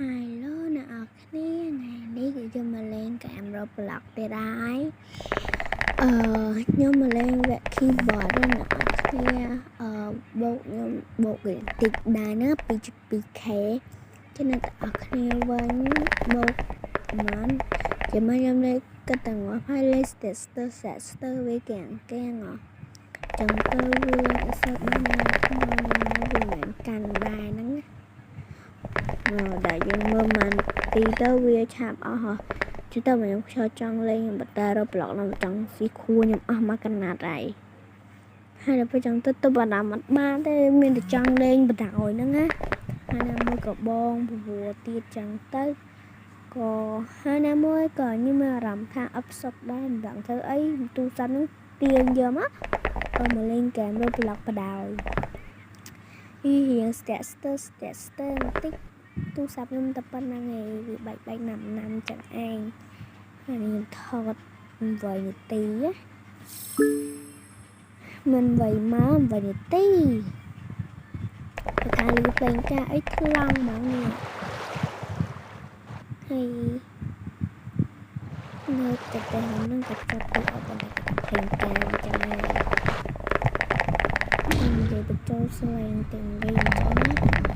Hello អ្នកនរគ្នាថ្ងៃនេះគឺខ្ញុំមកលេងហ្គេម Roblox ទៀតហើយអឺខ្ញុំមកលេងវគ្គ keyboard ណាអ្នកនរគ្នាអឺបូកខ្ញុំបូកវាតិចដែរណា 2.2K ចឹងអ្នកនរគ្នាវិញបូកប្រហែលជាមួយខ្ញុំលេងគិតតែងាប់ហើយលេង status status វាកាំងកាំងអចឹងទៅវាអត់សូវបានណាក្នុងវាមិនមែនកាន់ដែរហ្នឹងណា ដែលយើងមើលបានទីទៅវាឆាប់អស់ហ៎ជិះទៅមកខ្ញុំខ្ជិលចង់លេងខ្ញុំបតែ Roblox នឹងចង់ស៊ីខួរខ្ញុំអស់មកកណាត់ហើយហើយដល់ពេលចង់ទៅទៅបារម្ភអត់បានទេមានតែចង់លេងបដ ாய் ហ្នឹងណាហើយណាមួយក៏បងពវទៀតចឹងទៅក៏ហើយណាមួយក៏ខ្ញុំមានអារម្មណ៍ថាអផ្សុកដែរមិនដឹងធ្វើអីទូរស័ព្ទហ្នឹងទាញយកមកក៏មកលេងហ្គេម Roblox បដ ாய் វារៀងស្ទាក់ស្ទើរស្ទាក់ស្ទើរបន្តិចទូរស័ព្ទខ្ញុំតែប៉ុណ្្នឹងឯងវាបែកបែកណាំណាំចឹងឯងហើយខ្ញុំថត8នាទីណាមិន8ម៉ោង8នាទីតែការលឺភ្លេងការអីថ្លង់ហ្មងនេះហើយនៅតែតែហ្នឹងក៏ចាប់ទៅអត់បានតែភ្លេងការចឹងដែរខ្ញុំនិយាយបញ្ចូលស្លេងទាំងវិញចឹងណាការ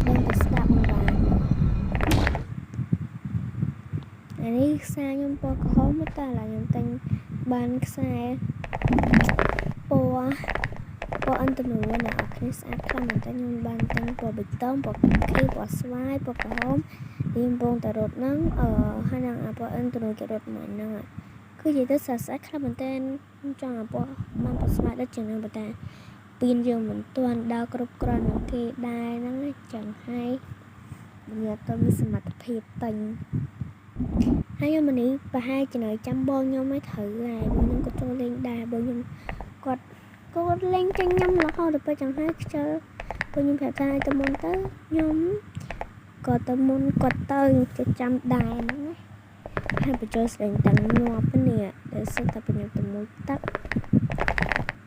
ដឹងតែស្ដាប់មិនបានអានេះខ្សែខ្ញុំពណ៌ក្រហមតែឥឡូវខ្ញុំទិញបានខ្សែពណ៌ពណ៌អន្តនូអ្នកនរគ្នាស្អាតខ្លាំងមែនតើខ្ញុំបានទិញពណ៌បៃតងពណ៌ខៀវពណ៌ស្វាយពណ៌ក្រហមនេះកំពុងតែរត់ហ្នឹងអឺហើយនឹងអាពណ៌អន្តនូគេរត់មកហ្នឹងគឺនិយាយទៅស្អាតស្អាតខ្លាំងមែនតើខ្ញុំចង់អាពណ៌បានពណ៌ស្វាយដូចជាងហ្នឹងប៉ុន្តែពៀនយើងមិនទាន់ដល់គ្រប់គ្រាន់នឹងគេដែរហ្នឹងចឹងហើយវាទៅមានសមត្ថភាពទិញហើយខ្ញុំនេះប្រហែលជានៅចាំបងខ្ញុំឲ្យត្រូវហើយបងខ្ញុំក៏ចូលលេងដែរបងខ្ញុំគាត់គាត់លេងចេញខ្ញុំរហូតដល់ពេលចឹងហើយខ្ជិលបងខ្ញុំប្រាប់ថាឲ្យទៅមុនទៅខ្ញុំក៏ទៅមុនគាត់ទៅខ្ញុំចាំដែរហ្នឹងណាហើយបញ្ចូលស្លេងតាំងញាប់នេះដែលសិតតែខ្ញុំទៅមួយទឹក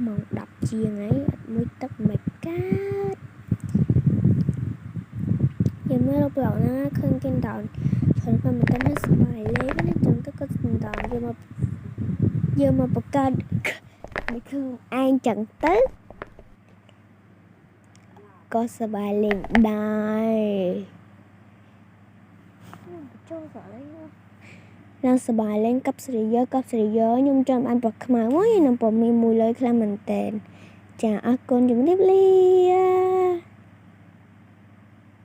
ម៉ោង10ជាងហើយអត់មួយទឹកមិនកើតយើងមើល Roblox ណាឃើញគេដោនច្រើនប៉ុន្តែមិនសប្បាយលេងណាចឹងទៅក៏ដោនយកមកយកមកបង្កើតនេះគឺឯងចឹងទៅក៏សប្បាយលេងដែរចូលសលេងឡើងសប្បាយលេងកັບសេរីយើកັບសេរីយើខ្ញុំចាំអានពណ៌ខ្មៅមួយនិងពណ៌មាសមួយលើខ្លាំងមែនតើចាអរគុណជំរាបលា។